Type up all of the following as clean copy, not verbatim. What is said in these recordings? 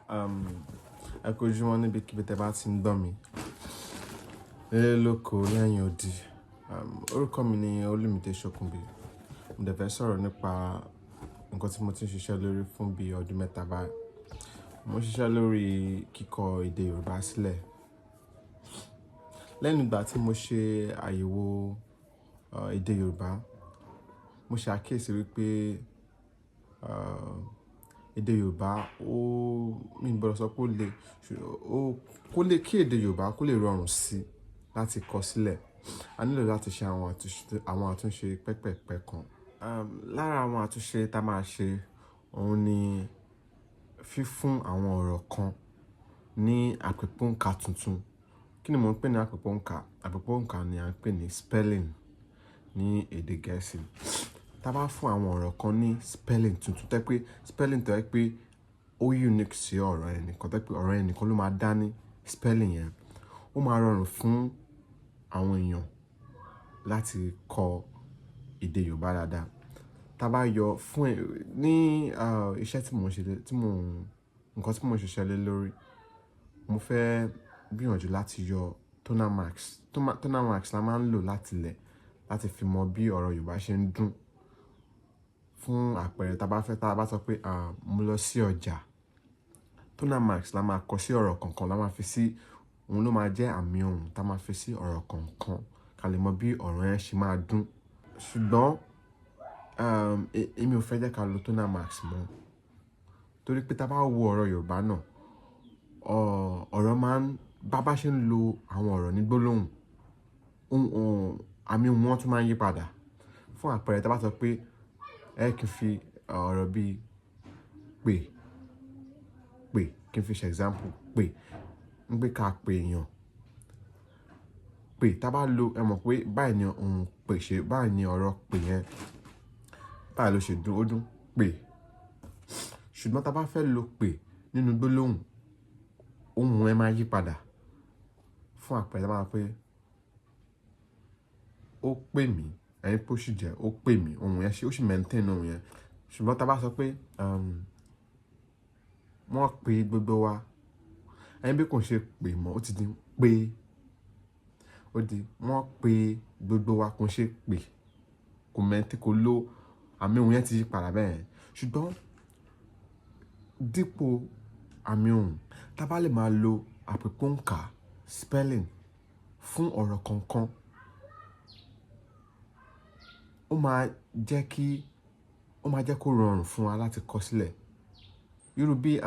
Ẹ kú ojúmọ́ níbi kíbi tí ẹ bá ti ń gbọ́ mi. Nílé lóko lẹ́yìn odi. Orúkọ mi ni Olumide Shokunbi. Mo dẹ̀ fẹ́ sọ̀rọ̀ nípa nǹkan tí mo ti ń ṣiṣẹ́ lórí fún bí ọdún 3 báyìí. Mo ń ṣiṣẹ́ lórí kíkọ èdè Yorùbá sílẹ̀. Lẹ́nu ìgbà tí mo ṣe àyẹ̀wò, èdè Yorùbá, mo ṣe àkíyèsí wípé, èdè Yorùbá ó, mi ò gbọdọ̀ sọ pé ó le, ó kó lè kí èdè Yorùbá kó lè rọrùn sí láti kọ sílẹ̀. A nílò láti ṣe àwọn àtúnṣe pẹpẹpẹ kan. Lára àwọn àtúnṣe tá a máa ṣe, òun ni fífún àwọn ọ̀rọ̀ kan ní àpèpọ́nka tuntun. Kí ni mò ń pè ní àpèpọ́nka? Àpèpọ́nka ni à ń pè ní spelling ní èdè Gẹ̀ẹ́sì. Tá bá fún àwọn ọ̀rọ̀ kan ní spelling tuntun, tó jẹ́ pé spelling tó jẹ́ pé ó unique sí ọ̀rọ̀ ẹni kan, tó jẹ́ pé ọ̀rọ̀ ẹni kan ló máa dá ní spelling yẹn. Ó máa rọrùn fún àwọn èèyàn láti kọ èdè Yorùbá dáadáa. Tá bá yọ fún ẹ ní, iṣẹ́ tí mò ń ṣe, tí mò ń, nǹkan tí mò ń ṣiṣẹ́ lé lórí, mo fẹ́ gbìyànjú láti yọ tonal marks. Tonal marks la máa ń lò láti lẹ̀ láti fi mọ bí ọ̀rọ̀ Yorùbá ṣe ń dún. Fún àpẹẹrẹ, tá bá fẹ́, tá bá sọ pé, mo lọ sí ọjà, tonal marks la máa kọ sí ọ̀rọ̀ kọ̀ọ̀kan, la máa fi sí, òun ló máa jẹ́ àmì ohùn tá a máa fi sí ọ̀rọ̀ kọ̀ọ̀kan ká lè mọ bí ọ̀rọ̀ yẹn ṣe máa dún. Ṣùgbọ́n, èmi ò fẹ́ jẹ́ ká lo tonal marks mọ́. Torí pé tá bá wo ọ̀rọ̀ Yorùbá náà, ọ̀rọ̀ máa ń, bá bá ṣe ń lo àwọn ọ̀rọ̀ ní gbólóhùn, ohùn, àmì ohùn wọn tún máa ń yípadà. Fún àpẹẹrẹ, tá bá sọ pé ẹ kí n fi ọ̀rọ̀ bí pè, pè, kí n fi ṣe example, pè, ń pé ká pè èèyàn. Pè, tá bá lo, ẹ mọ̀ pé báyìí ni ohùn pè ṣe, báyìí ni ọ̀rọ̀ pè yẹn, báyìí ló ṣe dún, ó dún pè. Ṣùgbọ́n tá bá fẹ́ lo pè nínú gbólóhùn, ohùn ẹ máa yípadà. Fún àpẹẹrẹ, tá bá sọ pé ó pè mí, ẹni pé ó sì jẹ́ ó pè mí, ohùn yẹn ṣe, ó sì maintain ohùn yẹn. Ṣùgbọ́n tá bá sọ pé, wọ́n pe gbogbo wa, ẹni pé kò ṣe pè mọ́, ó ti di pé, ó di wọ́n pe gbogbo wa, kò ṣe pè, kò maintain, kò lo àmì ohùn yẹn ti yípadà bẹ́ẹ̀. Ṣùgbọ́n dípò àmì ohùn, tá bá lè máa lo àpèpọ́nka spelling fún ọ̀rọ̀ kọ̀ọ̀kan, ó máa jẹ́ kí, ó máa jẹ́ kó rọrùn fún wa láti kọ sílẹ̀. Irú bí,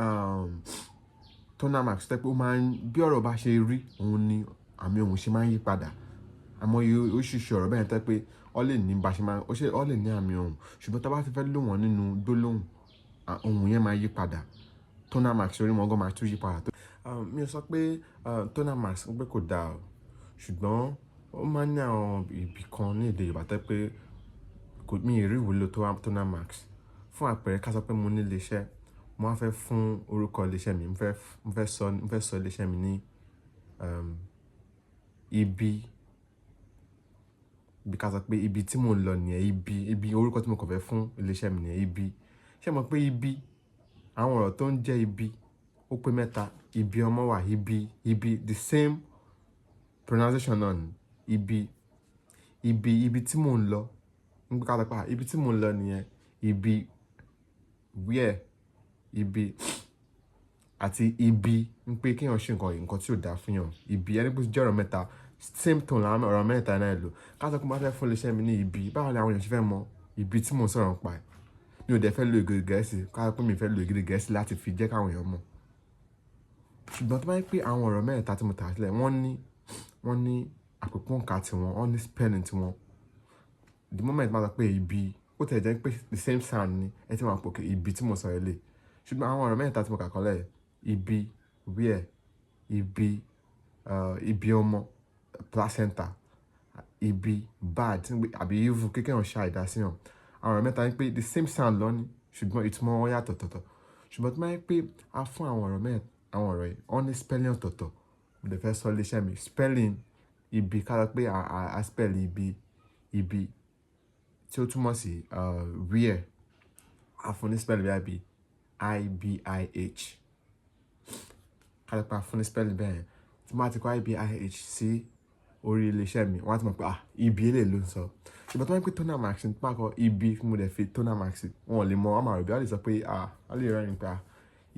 tonal marks tó jẹ́ pé ó máa ń, bí ọ̀rọ̀ bá ṣe rí, òun ni àmì ohùn ṣe máa ń yípadà. Àmọ́ oríṣiríṣi ọ̀rọ̀ bẹ́ẹ̀ tó jẹ́ pé ó lè ní bá ṣe máa, ó ṣe, ó lè ní àmì ohùn. Ṣùgbọ́n tá bá ti fẹ́ lò wọ́n nínú gbólóhùn, ohùn yẹn máa yípadà. Tonal marks orí wọn gan máa tún yípadà. Mi ò sọ pé, tonal marks pé kò da o. Ṣùgbọ́n ó máa ń ní àwọn ibi kan ní èdè Yorùbá tó jẹ́ pé kò, mi ò rí ìwúlò tonal marks. Fún àpẹẹrẹ, ká sọ pé mo ní ilé iṣẹ́, mo máa fẹ́ fún orúkọ ilé iṣẹ́ mi, mo fẹ́ sọ ilé iṣẹ́ mi ní, ibi, bí ká sọ pé ibi tí mò ń lọ ní ẹ, ibi, ibi orúkọ tí mo kàn fẹ́ fún ilé iṣẹ́ mi ní ẹ, ibi. Ṣé ẹ mọ̀ pé ibi, àwọn ọ̀rọ̀ tó ń jẹ́ ibi, ó pé mẹ́ta. Ibi ọmọ wà, ibi, ibi, the same pronunciation náà ni ibi, ibi, ibi tí mò ń lọ. Ń pé ká sọ pé ibi tí mò ń lọ nìyẹn, ibi where, ibi àti ibi ń pé kí èèyàn ṣe nǹkan, nǹkan tí ò dáa fún èèyàn. Ibi, ẹni pé ó jẹ́ ọ̀rọ̀ mẹ́ta, same tone làwọn ọ̀rọ̀ mẹ́ta náà lò. Ká sọ pé mo bá fẹ́ fún ilé iṣẹ́ mi ní ibi, báwo ni àwọn èèyàn ṣe fẹ́ mọ ibi tí mò ń sọ̀rọ̀ ń pa ẹ̀? Mi ò dẹ̀ fẹ́ lo èdè Gẹ̀ẹ́sì, ká sọ pé mi fẹ́ lo èdè Gẹ̀ẹ́sì láti fi jẹ́ kí àwọn èèyàn mọ̀. Ṣùgbọ́n tó bá jẹ́ pé àwọn ọ̀rọ̀ mẹ́ta tí mo kà sílẹ̀, wọ́n ní àpèpọ́nka tí wọn, wọ́n ní spelling tí wọn. The moment máa sọ pé ibi, ó tẹ̀ jẹ́ pé the same sound ni, ẹ tí máa pò okay ibi tí mò ń sọ lélẹ̀. Ṣùgbọ́n àwọn ọ̀rọ̀ mẹ́ta tí mo kà kọ́lẹ̀, ibi, where, ibi, ibi ọmọ, placenta, ibi, bad àbí evil, kí èèyàn ṣe àìda sí èèyàn. Àwọn ọ̀rọ̀ mẹ́ta ní pé the same sound ló ní, ṣùgbọ́n ìtumọ̀ wọn yàtọ̀ tọ̀tọ̀. Ṣùgbọ́n tó bá jẹ́ pé a fún àwọn ọ̀rọ̀ mẹ́ta, àwọn ọ̀rọ̀ yìí, wọ́n ní spelling ọ̀tọ̀ọ̀tọ̀. Mo dẹ̀ fẹ́ sọ ilé iṣẹ́ mi spelling ibi, ká sọ pé a spell ibi, ibi tí ó túmọ̀ sí, where. A fún ní spelling bí i I B I H. Ká lè pa fún ní spelling bẹ́ẹ̀. Tí mo bá ti kọ IBIH sí orí ilé iṣẹ́ mi, wọ́n á ti mọ̀ pé, ah, ibi eléyìí ló ń sọ. Ṣùgbọ́n tí wọ́n bá pé tonal marks, tí mo bá kọ ibi, mo dẹ̀ fi tonal marks, wọ́n ò lè mọ̀, wọ́n máa rò bí wọ́n lè sọ pé, ah, wọ́n lè rẹ́rìn pé, ah,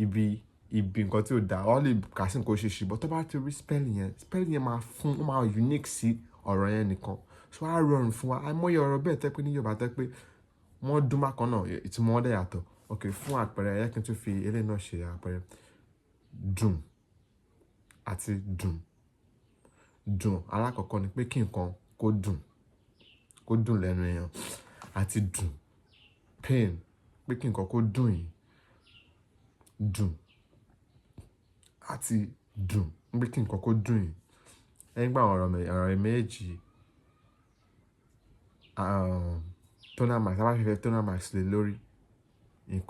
ibi, ibi nǹkan tí ò dá, wọ́n lè kà sí nǹkan oríṣiríṣi. But tó bá ti rí spelling yẹn, spelling yẹn máa fún, ó máa unique sí ọ̀rọ̀ yẹn nìkan. So á rọrùn fún wa. Àìmọye ọ̀rọ̀ bẹ́ẹ̀ tẹ́ pé ní Yorùbá tẹ́ pé wọ́n dún bákan náà, ìtumọ̀ wọn dẹ̀ yàtọ̀. Okay, fún àpẹẹrẹ, ẹ jẹ́ kí n tún fi eléyìí náà ṣe àpẹẹrẹ. Dùn àti dùn. Dùn alákọ̀ọ́kọ́ ni pé kí nǹkan kó dùn lẹ́nu èèyàn, àti dùn, pain, pé kí nǹkan kó dùn yín. Dùn àti dùn, pé kí nǹkan kó dùn yín. Ẹ gbà àwọn ọ̀rọ̀ méjì, tonal marks, tí a bá fẹ́ fi tonal marks lé lórí,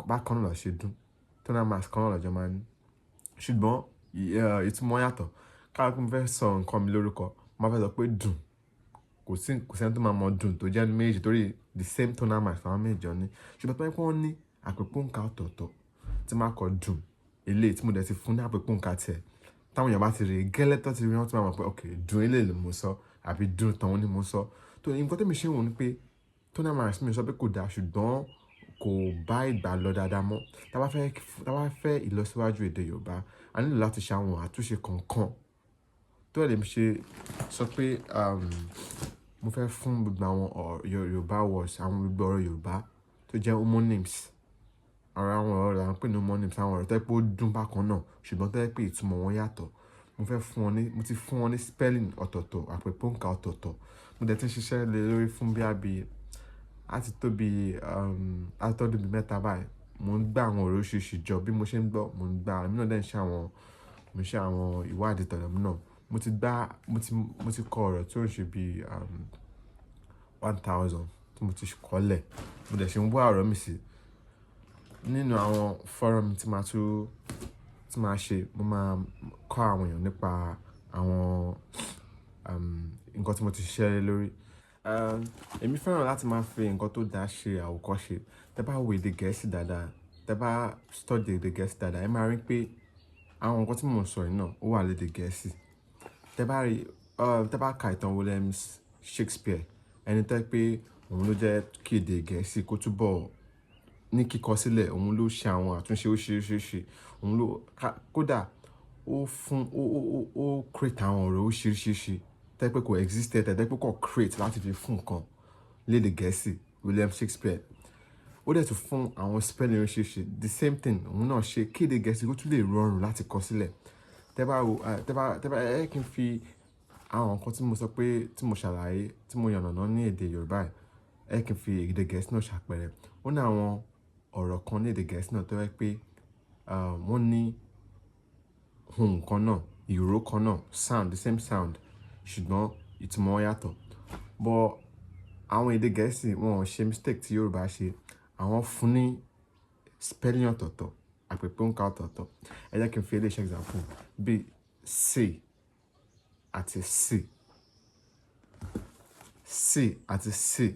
bákan náà ló ṣe dùn. Tonal marks kan náà lọ́jọ́ máa ní. Ṣùgbọ́n, ìtumọ̀ yàtọ̀. Ká ní pé mo fẹ́ sọ nǹkan mi lórúkọ, mo máa fẹ́ sọ pé dùn. Kò sí ẹni tó máa mọ dùn tó jẹ́ méjì torí the same tonal marks làwọn méjì jọ ní. Ṣùgbọ́n tó bá jẹ́ pé wọ́n ní àpèpọ́nka ọ̀tọ̀ọ̀tọ̀ tí máa kọ dùn, eléyìí tí mo dẹ̀ ti fún ní àpèpọ́nka tẹ̀. Tí àwọn èèyàn bá ti rí gẹ́lẹ́ tó ti rí, wọ́n ti máa mọ̀ pé okay, dùn eléyìí ni mo sọ àbí dùn tọ̀ún ni mo sọ. So nǹkan tí èmi ṣe ń wò ni pé tonal marks mi ò sọ pé kò da, ṣùgbọ́n kò bá ìgbà lọ dáadáa mọ́. Tí a bá fẹ́ ìlọsíwájú èdè Yorùbá, a nílò láti ṣe àwọn àtúnṣe kọ̀ọ̀kan. Tó ẹ̀ lè ṣe sọ pé, mo fẹ́ fún gbogbo àwọn Yorùbá words, àwọn gbogbo ọ̀rọ̀ Yorùbá tó jẹ́ homonyms. Àwọn ọ̀rọ̀ là ń pè ní homonyms, àwọn ọ̀rọ̀ tó jẹ́ pé ó dùn bákan náà, ṣùgbọ́n tó jẹ́ pé ìtumọ̀ wọn yàtọ̀. Mo fẹ́ fún wọn ní, mo ti fún wọn ní spelling ọ̀tọ̀ọ̀tọ̀, àpèpọ́nka ọ̀tọ̀ọ̀tọ̀. Mo dẹ̀ ti ń ṣiṣẹ́ lé lórí fún bí àbí, á ti tó bí, á ti tó ọdún bí mẹ́ta báyìí. Mo ń gbá àwọn ọ̀rọ̀ oríṣiríṣi jọ bí mo ṣe ń gbọ́, mo ń gbá, èmi náà dẹ̀ ń ṣe àwọn, mo ń ṣe àwọn ìwádìí tọ̀dọ̀ mi náà. Mo ti gbá, mo ti kọ ọ̀rọ̀ tí ó ń ṣe bí, 1,000 tí mo ti kọ́lẹ̀. Mo dẹ̀ ṣe ń wá ọ̀rọ̀ mi sí. Nínú àwọn forum tí màá tún, tí màá ṣe, mo máa kọ́ àwọn èèyàn nípa àwọn, nǹkan tí mo ti ṣiṣẹ́ lé lórí. Èmi fẹ́ràn láti máa fi nǹkan tó dá ṣe àwòkọ́ṣe. Tẹ bá wo èdè Gẹ̀ẹ́sì dáadáa, tẹ bá study èdè Gẹ̀ẹ́sì dáadáa, ẹ máa rí pé àwọn nǹkan tí mò ń sọ yìí náà ó wà lédè Gẹ̀ẹ́sì. Tẹ bá rí, tẹ bá ka ìtàn William Shakespeare, ẹni tó jẹ́ pé òun ló jẹ́ kí èdè Gẹ̀ẹ́sì kó túbọ̀ ní kíkọ sílẹ̀, òun ló ṣe àwọn àtúnṣe oríṣiríṣi, òun ló kódà ó fún, ó create àwọn ọ̀rọ̀ oríṣiríṣi tó jẹ́ pé kò exist tẹ́lẹ̀, tó jẹ́ pé kò create láti fi fún nǹkan lédè Gẹ̀ẹ́sì, William Shakespeare. Ó dẹ̀ tún fún àwọn spelling oríṣiríṣi, the same thing òun náà ṣe kí èdè Gẹ̀ẹ́sì kó tún lè rọrùn láti kọ sílẹ̀. Tẹ bá wo, tẹ bá, ẹ kí n fi àwọn nǹkan tí mo sọ pé, tí mo ṣàlàyé, tí mo yànnàná ní èdè Yorùbá yìí, ẹ kí n fi èdè Gẹ̀ẹ́sì náà ṣàpẹẹrẹ. Ó ní àwọn ọ̀rọ̀ kan ní èdè Gẹ̀ẹ́sì náà tó jẹ́ pé, wọ́n ní ohùn kan náà, ìró kan náà, sound, the same sound, ṣùgbọ́n ìtumọ̀ wọn yàtọ̀. But àwọn èdè Gẹ̀ẹ́sì wọ́n ò ṣe mistake tí Yorùbá ṣe. Àwọn fún ní spelling ọ̀tọ̀ọ̀tọ̀, àpèpọ́nka ọ̀tọ̀ọ̀tọ̀. Ẹ jẹ́ kí n fi eléyìí ṣe example bí C àti C. C àti C.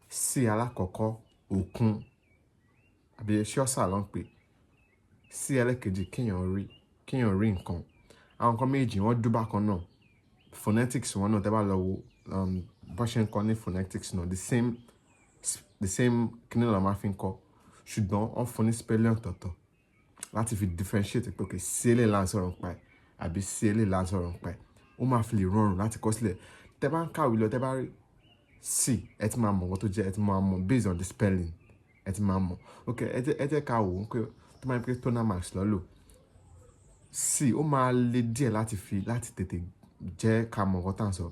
C alákọ̀ọ́kọ́, òkun àbí ṣé ọ̀sà ló ń pè. C ẹlẹ́kejì, kí èèyàn rí nǹkan. Àwọn nǹkan méjì wọ́n dún bákan náà. Phonetics wọn náà, tẹ bá lọ wo, bó ṣe ń kọ ní phonetics náà, the same kíni la máa fi ń kọ. Ṣùgbọ́n wọ́n fún ní spelling ọ̀tọ̀ọ̀tọ̀ láti fi differentiate pé okay, C eléyìí là ń sọ̀rọ̀ nípa ẹ̀ àbí C eléyìí là ń sọ̀rọ̀ nípa ẹ̀. Ó máa fi lè rọrùn láti kọ sílẹ̀. Tẹ bá ń kàwé lọ, tẹ bá rí C, ẹ ti máa mọ̀ nǹkan tó jẹ́, ẹ ti máa mọ̀ based on the spelling, ẹ ti máa mọ̀. Okay, ẹ jẹ́ ká wò ó pé tó máa ń pé tonal marks lọ́ lò. C ó máa le díẹ̀ láti fi, láti tètè jẹ́ ká mọ̀ nǹkan tí à ń sọ.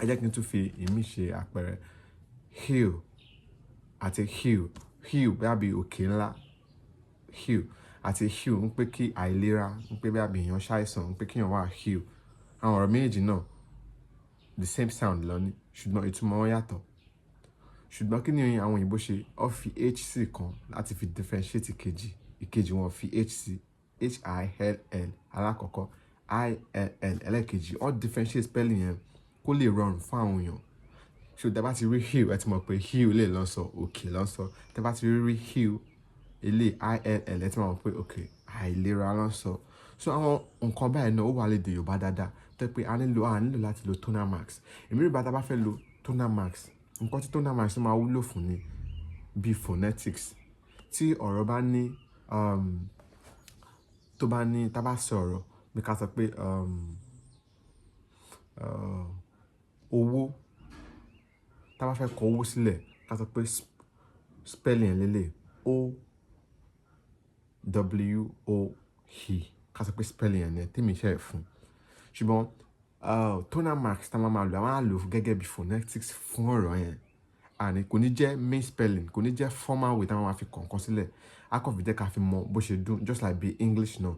Ẹ jẹ́ kí n tún fi ìmí ṣe àpẹẹrẹ. Hill àti hill. Hill bóyá bí òkè ńlá. Hill àti heal ń pé kí àìlera, ń pé bóyá bí èèyàn ṣàìsàn, ń pé kí èèyàn wà heal. Àwọn ọ̀rọ̀ méjèèjì náà the same sound ló ní, ṣùgbọ́n ìtumọ̀ wọn yàtọ̀. Ṣùgbọ́n kí ni àwọn òyìnbó ṣe? Wọ́n fi H sí kan láti fi differentiate ìkejì. Ìkejì wọn fi H sí, HILL alákọ̀ọ́kọ́, ILL ẹlẹ́ẹ̀kejì. Wọ́n differentiate spelling yẹn kó lè rọrùn fún àwọn èèyàn. So tẹ bá ti rí hill, ẹ ti mọ̀ pé hill lè lọ sọ, òkè ló ń sọ. Tẹ bá ti rí hill, eléyìí ILL, ẹ ti máa mọ̀ pé okay, Àìlera ló ń sọ. So àwọn nǹkan báyìí náà ó wà lédè Yorùbá dáadáa tó jẹ́ pé a nílò láti lo tonal marks. Èmi rí bá tá bá fẹ́ lo tonal marks, nǹkan tí tonal marks máa wúlò fún ni bí phonetics. Tí ọ̀rọ̀ bá ní, tó bá ní, tá bá sọ ọ̀rọ̀ bí ká sọ pé owó, tá bá fẹ́ kọ owó sílẹ̀, ká sọ pé spelling ẹ̀ lélẹ̀ O W O H. Ká sọ pé spelling ẹ̀ ní tí èmi ṣẹ̀ fún. Ṣùgbọ́n tonal marks tá a máa máa lò, a máa lò gẹ́gẹ́ bí phonetics fún ọ̀rọ̀ yẹn. Àní kò ní jẹ́ main spelling, kò ní jẹ́ formal way tá a máa fi kọ nǹkan sílẹ̀. A kàn fi jẹ́ ká fi mọ bó ṣe dún, just like bí English náà.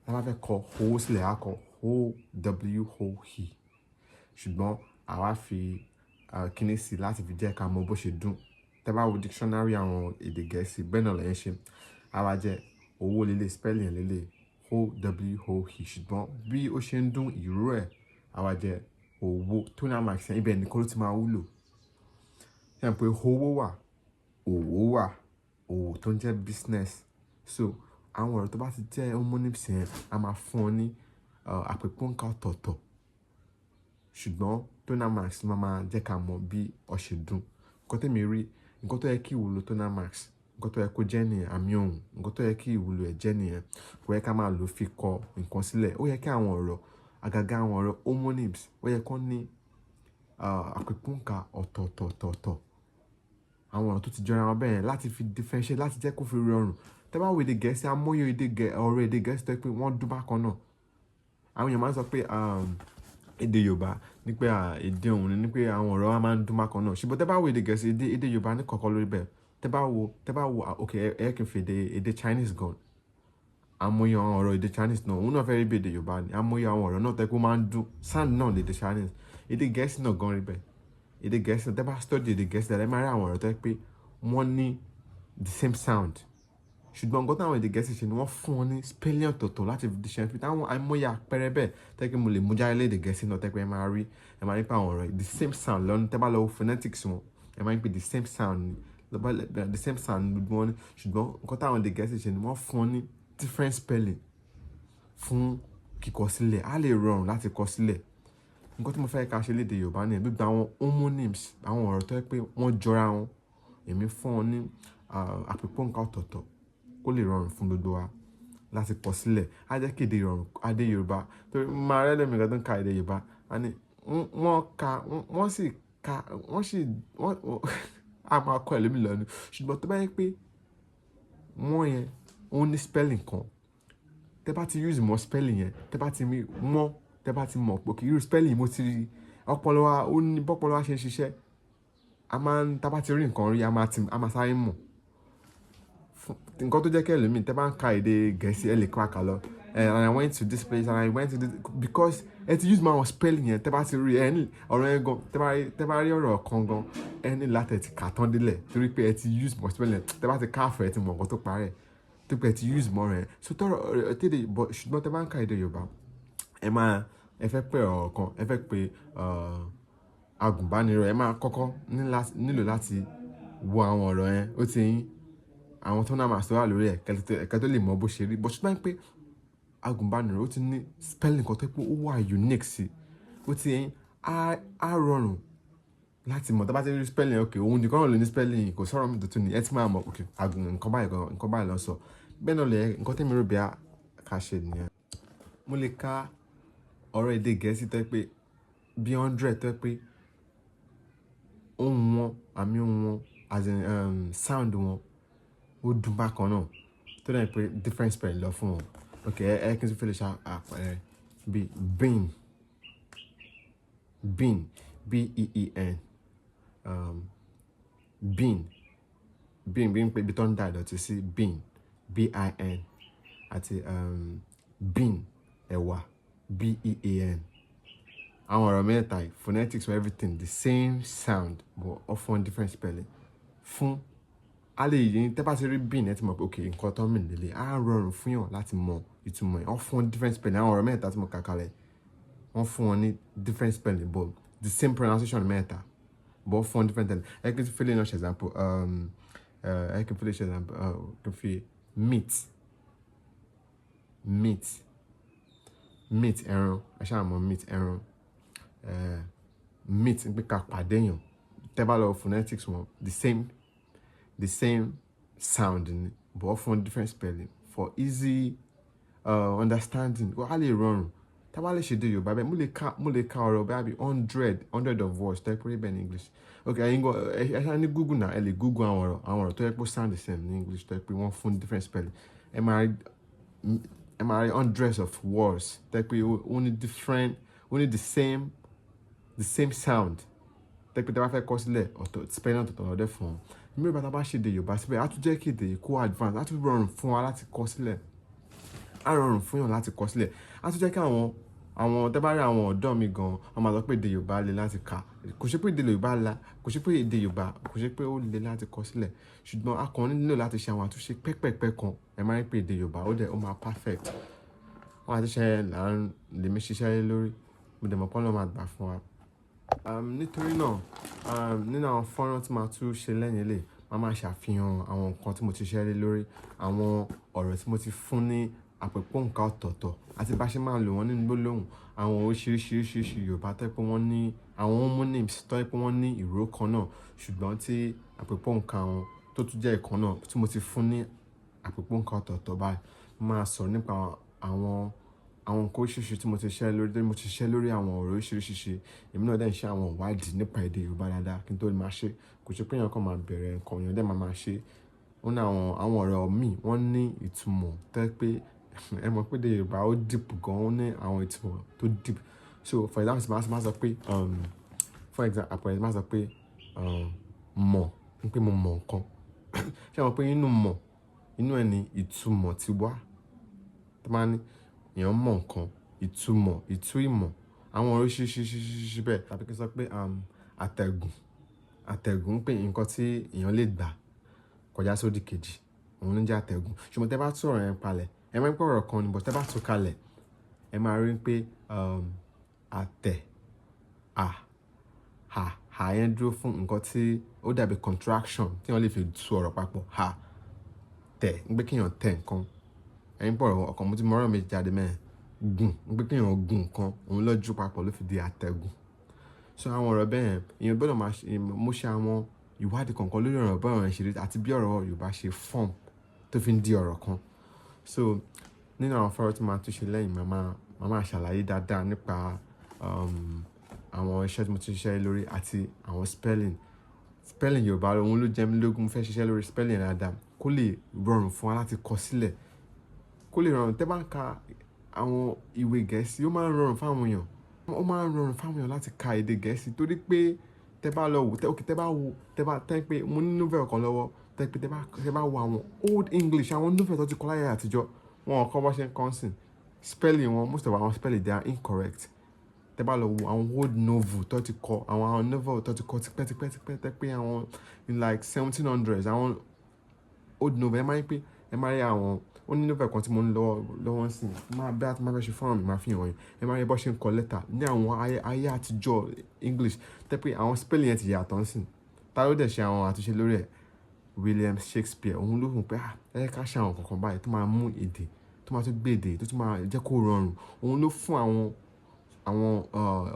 Tá bá fẹ́ kọ owó sílẹ̀, a kọ O W O H. Ṣùgbọ́n àwa fi kíní sí láti fi jẹ́ ká mọ bó ṣe dún. Tẹ́ bá wo dictionary àwọn èdè Gẹ̀ẹ́sì, bẹ́ẹ̀ náà lẹ́yìn ṣe. A wá jẹ́ owó lélẹ̀, spelling ẹ̀ lélẹ̀ O W O H. Ṣùgbọ́n bí ó ṣe ń dún ìró ẹ̀, a wá jẹ́ owó. Tonal marks yẹn ibẹ̀ nìkan ló ti máa wúlò. Ṣé ẹ mọ̀ pé owó wà, òwò wà, òwò tó ń jẹ́ business. So àwọn ọ̀rọ̀ tó bá ti jẹ́ homonyms yẹn, a máa fún ọ ní àpèpọ́nká ọ̀tọ̀ọ̀tọ̀. Ṣùgbọ́n tonal marks máa máa jẹ́ ká mọ bí ó ṣe dún. Nǹkan tí èmi rí, nǹkan tó yẹ kí ìwúlò tonal marks, nǹkan tó yẹ kó jẹ́ nìyẹn, àmì ohùn, nǹkan tó yẹ kí ìwúlò ẹ̀ jẹ́ nìyẹn. Kò yẹ ká máa lò fi kọ nǹkan sílẹ̀. Ó yẹ kí àwọn ọ̀rọ̀, àgàgà àwọn ọ̀rọ̀ homonyms, ó yẹ kó ní àpèpọ́nká ọ̀tọ̀ọ̀tọ̀ ọ̀tọ̀ọ̀tọ̀. Àwọn ọ̀rọ̀ tó ti jọra wọn bẹ́ẹ̀ yẹn láti fi differentiate, láti jẹ́ kó fi rọrùn. Tẹ́ bá wo èdè Gẹ̀ẹ́sì, àìmọye ọ̀rọ̀ èdè Gẹ̀ẹ́sì tó jẹ́ pé wọ́n dún bákan náà. Àwọn èèyàn máa ń sọ pé èdè Yorùbá ní pé èdè òun ní pé àwọn ọ̀rọ̀ wa máa ń dún bákan náà. Ṣùgbọ́n tẹ́ bá wo èdè Gẹ̀ẹ́sì, èdè Yorùbá ní kọ̀ọ̀kan lórí bẹ́ẹ̀. Tẹ́ bá wo, okay, ẹ kí n fi èdè Chinese gan. Àìmọye àwọn ọ̀rọ̀ èdè Chinese náà, òun náà fẹ́ rí bí èdè Yorùbá ni. Àìmọye àwọn ọ̀rọ̀ náà tó jẹ́ pé ó máa ń dún, sound náà lèdè Chinese. Èdè Gẹ̀ẹ́sì náà gan rí bẹ́ẹ̀. Èdè Gẹ̀ẹ́sì náà, tẹ́ bá study èdè Gẹ̀ẹ́sì dáadáa, ẹ máa rí àwọn ọ̀rọ̀ tó jẹ́ pé wọ́n ní the same sound. Ṣùgbọ́n nǹkan tí àwọn èdè Gẹ̀ẹ́sì ṣe ni wọ́n fún wọn ní spelling ọ̀tọ̀ọ̀tọ̀ láti fi differentiate. Àwọn àìmọye àpẹẹrẹ bẹ́ẹ̀ tó jẹ́ pé mo lè mú jáde lédè Gẹ̀ẹ́sì náà tó jẹ́ pé ẹ máa rí pé àwọn ọ̀rọ̀ the same sound lọ́nà. Tẹ́ bá lọ wo phonetics wọn, ẹ máa rí pé the same sound ni, the same sound gbogbo wọn ní. Ṣùgbọ́n nǹkan tí àwọn èdè Gẹ̀ẹ́sì ṣe ni wọ́n fún wọn ní different spelling fún kíkọ sílẹ̀. A lè rọrùn láti kọ sílẹ̀. Nǹkan tí mo fẹ́ ká ṣe lédè Yorùbá ní gbogbo àwọn homonyms, àwọn ọ̀rọ̀ tó jẹ́ pé wọ́n jọra wọn, èmi fún wọn ní àpèpọ́nká ọ̀tọ̀ọ̀tọ̀ kó lè rọrùn fún gbogbo wa láti kọ sílẹ̀. A jẹ́ kí èdè rọrùn, èdè Yorùbá. Torí máa rí ẹlòmíràn tó ń ka èdè Yorùbá, a ní wọ́n ka, wọ́n sì ka, wọ́n sì, wọ́n, a máa kọ ẹlòmíì lọ́nu. Ṣùgbọ́n tó bá jẹ́ pé wọ́n yẹn ó ní spelling kan, tẹ́ bá ti use mọ́ spelling yẹn, tẹ́ bá ti rí wọ́n, tẹ́ bá ti mọ̀ pé okay, irú spelling mo ti rí, ọpọlọ wa, ó ní bọ́pọlọ wa ṣe ń ṣiṣẹ́. A máa ń, tá bá ti rí nǹkan rí, a máa sáré mọ̀. Nǹkan tó jẹ́ kí ẹlòmíì tẹ́ bá ń ka èdè Gẹ̀ẹ́sì, ẹ lè kọ́ àkàlọ́. And I went to this place and I went to this because ẹ ti use mọ́ àwọn spelling yẹn. Tẹ́ bá ti rí ẹ ní ọ̀rọ̀ yẹn gan, tẹ́ bá rí ọ̀rọ̀ kan gan, ẹ ní láti ẹ ti kà tán délẹ̀ torí pé ẹ ti use mọ́ spelling yẹn. Tẹ́ bá ti ká àfọ̀, ẹ ti mọ̀ nǹkan tó parẹ́ torí pé ẹ ti use mọ́ rẹ̀. So tọrọ tèdè but ṣùgbọ́n tẹ́ bá ń ka èdè Yorùbá, ẹ máa, ẹ fẹ́ pè ọ̀rọ̀ kan, ẹ fẹ́ pè agùnbánirọ̀, ẹ máa kọ́kọ́ nílò láti wo àwọn ọ̀rọ̀ yẹn, ó ti yín àwọn tonal marks tó wà lórí ẹ̀ kẹ́ tó lè mọ bó ṣe rí. But ṣùgbọ́n pé agùnbánirọ̀ ó ti ní spelling kan tó pé ó wà unique sí, ó ti yín á rọrùn láti mọ̀. Tí a bá ti rí spelling, okay, òun nìkan ló ní spelling, kò sọ̀rọ̀ mi tuntun ni ẹ ti máa mọ̀, okay, àgùn nǹkan báyìí gan, nǹkan báyìí ló ń sọ. Bẹ́ẹ̀ náà lè nǹkan tí èmi rò bí a ká ṣe nìyẹn. Mo lè ka ọ̀rọ̀ èdè Gẹ̀ẹ́sì tó jẹ́ pé bí 100 tó jẹ́ pé ohùn wọn, àmì ohùn wọn, as in sound wọn ó dùn bákan náà tó dẹ̀ pé different spelling lọ fún wọn. Okay, ẹ kí n tún fi lè ṣe àpẹẹrẹ bí bean, bean, B-E-E-N, bin, bin bí n pé ibi tó ń da ìdọ̀tí sí, bin, B-I-N, àti bean, ẹ̀wà, B-E-A-N. Àwọn ọ̀rọ̀ mẹ́ta yìí, phonetics for everything, the same sound but often different spelling. Fún a lè yín tẹ́ bá ti rí bin, ẹ ti mọ̀ pé okay, nǹkan tó ń mean lélẹ̀, á rọrùn fún yàn láti mọ ìtumọ̀ ẹ̀. Wọ́n fún different spelling. Àwọn ọ̀rọ̀ mẹ́ta tí mo kà kalẹ̀, wọ́n fún wọn ní different spelling but the same pronunciation mẹ́ta, but fún wọn different spelling. Ẹ kí n fi lè náà ṣe example, ẹ kí n fi lè ṣe example, kí n fi meat. Meet, meat, ẹran. Ẹ ṣáà mọ̀ meat, ẹran. Meet ń pé ká pàdé èèyàn. Tẹ́ bá lọ phonetics wọn, the same sound ni, but fún different spelling for easy understanding. Ó á lè rọrùn. Tá bá lè ṣe èdè Yorùbá bẹ́ẹ̀, mo lè ka ọ̀rọ̀ bóyá bí hundred of words tó jẹ́ pé ó rí bẹ́ẹ̀ ní English. Okay, ẹ̀yin gan, ẹ ṣáà ní Google náà, ẹ lè Google àwọn ọ̀rọ̀ tó jẹ́ pé ó sound the same ní English tó jẹ́ pé wọ́n fún different spelling. Ẹ máa rí hundreds of words tó jẹ́ pé ó ní different, ó ní the same sound. Tó jẹ́ pé tí a bá fẹ́ kọ sílẹ̀, ọ̀tọ̀ spelling ọ̀tọ̀ọ̀tọ̀ ló dẹ̀ fún wọn. Ní Yorùbá, tí a bá ṣe èdè Yorùbá síbẹ̀, á tún jẹ́ kí èdè yìí kó advance, á tún rọrùn fún wa láti kọ sílẹ̀. Á rọrùn fún èèyàn láti kọ sílẹ̀. Á tún jẹ́ kí àwọn tẹ́ bá rí àwọn ọ̀dọ́ mi gan, wọ́n máa sọ pé èdè Yorùbá le láti kà. Kò ṣe pé èdè Yorùbá la, kò ṣe pé èdè Yorùbá, kò ṣe pé ó le láti kọ sílẹ̀. Ṣùgbọ́n a kàn nílò láti ṣe àwọn àtúnṣe pẹpẹ̀pẹ̀ kan. Ẹ máa rí pé èdè Yorùbá ó dẹ̀, ó máa perfect. Àwọn àtúnṣe yẹn là ń lèmi ṣiṣẹ́ lé lórí. Mo dẹ̀ mọ̀ pé Ọlọ́run máa gbà fún wa. Nítorí náà, nínú àwọn fọ́nrán tí màá tún ṣe lẹ́yìn eléyìí, màá máa ṣàfihàn àwọn nǹkan tí mo ti ṣiṣẹ́ lé lórí, àwọn ọ̀rọ̀ tí mo ti fún ní àpèpọ́nká ọ̀tọ̀ọ̀tọ̀ àti bá ṣe máa lò wọ́n nínú gbólóhùn. Àwọn oríṣiríṣi Yorùbá tó jẹ́ pé wọ́n ní àwọn homonyms tó jẹ́ pé wọ́n ní ìró kan náà, ṣùgbọ́n tí àpèpọ́nká wọn tó tún jẹ́ ìkan náà tí mo ti fún ní àpèpọ́nká ọ̀tọ̀ọ̀tọ̀ báyìí. Mo máa sọ̀rọ̀ nípa àwọn nǹkan oríṣiríṣi tí mo ti ṣiṣẹ́ lórí, torí mo ti ṣiṣẹ́ lórí àwọn ọ̀rọ̀ oríṣiríṣi. Èmi náà dẹ̀ ń ṣe àwọn ìwádìí nípa èdè Yorùbá dáadáa kí n tó lè máa ṣe. Kò ṣe pé èèyàn kan máa bẹ̀rẹ̀ nǹkan, èèyàn dẹ̀ máa máa ṣe. Ó ní àwọn ọ̀rọ̀ mi wọ́n ní ìtumọ̀ tó jẹ́ pé ẹ mọ̀ pé èdè Yorùbá ó deep gan, ó ní àwọn ìtumọ̀ tó deep. So for example, màá sọ pé, for example, àpẹẹrẹ màá sọ pé, mọ̀, pé mo mọ̀ nǹkan. Ṣé ẹ mọ̀ pé inú mọ̀, inú ẹ ní ìtumọ̀ ti wá. Tí wọ́n bá ní èèyàn mọ̀ nǹkan, ìtumọ̀, ìtú ìmọ̀, àwọn oríṣiríṣi bẹ́ẹ̀. Tàbí kí n sọ pé, àtẹ̀gùn, àtẹ̀gùn pé nǹkan tí èèyàn lè gbà kọjá sódì kejì, òun ló ń jẹ́ àtẹ̀gùn. Ṣùgbọ́n tí ẹ bá tú ọ̀rọ̀ yẹn palẹ̀, ẹ máa ń pé ọ̀rọ̀ kan ni, but tí ẹ bá tú kalẹ̀, ẹ máa rí pé, àtẹ̀, à, hà, hà yẹn dúró fún nǹkan tí ó dàbí contraction tí wọ́n lè fi tú ọ̀rọ̀ papọ̀. Hà, tẹ̀, ń pé kí èèyàn tẹ̀ nǹkan. Ẹ̀yin pé ọ̀rọ̀ ọ̀kan mo ti mọ ọ̀rọ̀ méjì jáde mẹ́rin. Gùn, ń pé kí èèyàn gùn nǹkan, òun ló jú papọ̀ ló fi di àtẹ̀gùn. So àwọn ọ̀rọ̀ bẹ́ẹ̀ yẹn, èèyàn gbọdọ̀ máa ṣe, mo ṣe àwọn ìwádìí kọ̀ọ̀kan lórí ọ̀rọ̀ bá ọ̀rọ̀ yẹn ṣe rí àti bí ọ̀rọ̀ Yorùbá ṣe form tó fi ń di ọ̀rọ̀ kan. So nínú àwọn fọ́nrán tí màá tún ṣe lẹ́yìn, màá máa ṣàlàyé dáadáa nípa, àwọn iṣẹ́ tí mo ti ṣiṣẹ́ lórí àti àwọn spelling. Spelling Yorùbá òun ló jẹ́ mi lógún. Mo fẹ́ ṣiṣẹ́ lórí spelling dáadáa kó lè rọrùn fún wa láti kọ sílẹ̀. Kó lè rọrùn. Tẹ́ bá ń ka àwọn ìwé Gẹ̀ẹ́sì, ó máa ń rọrùn fún àwọn èèyàn. Ó máa ń rọrùn fún àwọn èèyàn láti ka èdè Gẹ̀ẹ́sì torí pé tẹ́ bá lọ wò, okay, tẹ́ bá wo, tẹ́ bá, tẹ́ pé mo ní novel kan lọ́wọ́, tẹ́ pé tẹ́ bá wo àwọn old English, àwọn novel tó ti kọ láyé àtijọ́, wọn ò kọ́ bó ṣe ń kọ sí. Spelling wọn, most of àwọn spelling they are incorrect. Tẹ́ bá lọ wo àwọn old novel tó ti kọ, àwọn novel tó ti kọ tipẹ́ tipẹ́ tipẹ́, tẹ́ pé àwọn in like 1700s, àwọn old novel, ẹ máa rí pé, ẹ máa rí àwọn, ó ní novel kan tí mo ń lọ lọ́wọ́ sí, máa bí a ti máa fẹ́ ṣe fọ́nrán mi, máa fi hàn yín. Ẹ máa rí bó ṣe ń kọ lẹ́tà ní àwọn ayé àtijọ́ English, tẹ́ pé àwọn spelling yẹn ti yàtọ̀ ńsìn. Ta ló dẹ̀ ṣe àwọn àtúnṣe lórí ẹ̀? William Shakespeare. Òun ló hùn pé, ah, ẹ jẹ́ ká ṣe àwọn nǹkan kan báyìí tó máa mú èdè, tó máa tún gbé èdè, tó tún máa jẹ́ kó rọrùn. Òun ló fún àwọn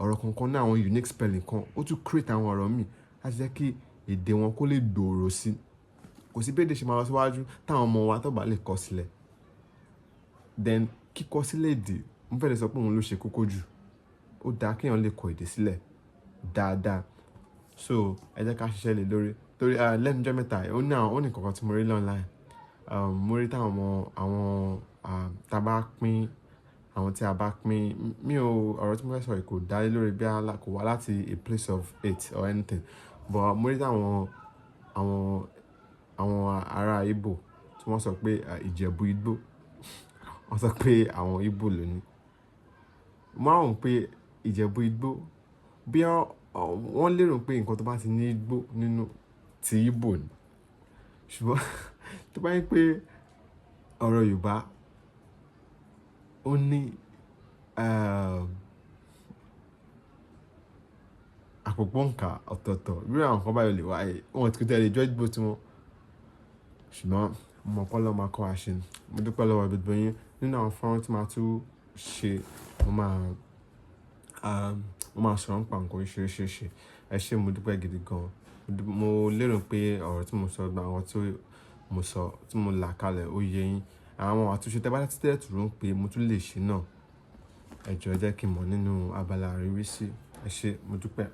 ọ̀rọ̀ kọ̀ọ̀kan ní àwọn unique spelling kan. Ó tún create àwọn ọ̀rọ̀ míì láti jẹ́ kí èdè wọn kó lè gbòòrò sí. Kò sí bí èdè ṣe máa lọ síwájú táwọn ọmọ wa tó bá lè kọ sílẹ̀. Then kíkọ sílẹ̀ èdè, mo fẹ́ lè sọ pé òun ló ṣe kókó jù. Ó dáa kí èèyàn lè kọ èdè sílẹ̀ dáadáa. So ẹ jẹ́ ká ṣiṣẹ́ lé lórí. Torí, lẹ́nu ijọ́ mẹ́ta, ó ní àwọn, ó ní nǹkan kan tí mo rí online. Mo rí táwọn ọmọ, àwọn, tí a bá pín, àwọn tí a bá pín, mi ò, ọ̀rọ̀ tí mo fẹ́ sọ yìí kò dá lé lórí bí a kò wá láti a place of hate or anything. But mo rí táwọn, àwọn ará Igbo tí wọ́n sọ pé Ìjẹ̀bú Igbó, wọ́n sọ pé àwọn Igbo ló ní. Mo máa ń rò pé Ìjẹ̀bú Igbó, bí wọ́n lérò pé nǹkan tó bá ti ní igbó nínú ti Igbo ni. Ṣùgbọ́n tó bá jẹ́ pé ọ̀rọ̀ Yorùbá ó ní, àpòpọ̀ǹkà ọ̀tọ̀ọ̀tọ̀, bí àwọn nǹkan báyìí ò lè wáyé, wọ́n ti lè jọ́ Igbo tí wọ́n. Ṣùgbọ́n mo mọ̀ pé Ọlọ́run máa kọ́ wa ṣe. Mo dúpẹ́ lọ́wọ́ gbogbo yín. Nínú àwọn fọ́nrán tí màá tún ṣe, mo máa sọ̀rọ̀ nípa nǹkan oríṣiríṣi. Ẹ ṣé, mo dúpẹ́ gidi gan. Mo lérò pé ọ̀rọ̀ tí mo sọ, gbogbo àwọn tí mo sọ, tí mo là kalẹ̀ ó yé yín. Àwọn àtúnṣe tí ẹ bá tún rò pé mo tún lè ṣe náà, ẹ jọ̀ọ́ ẹ jẹ́ kí n mọ̀ nínú abala àríwísí. Ẹ ṣé, mo dúpẹ́.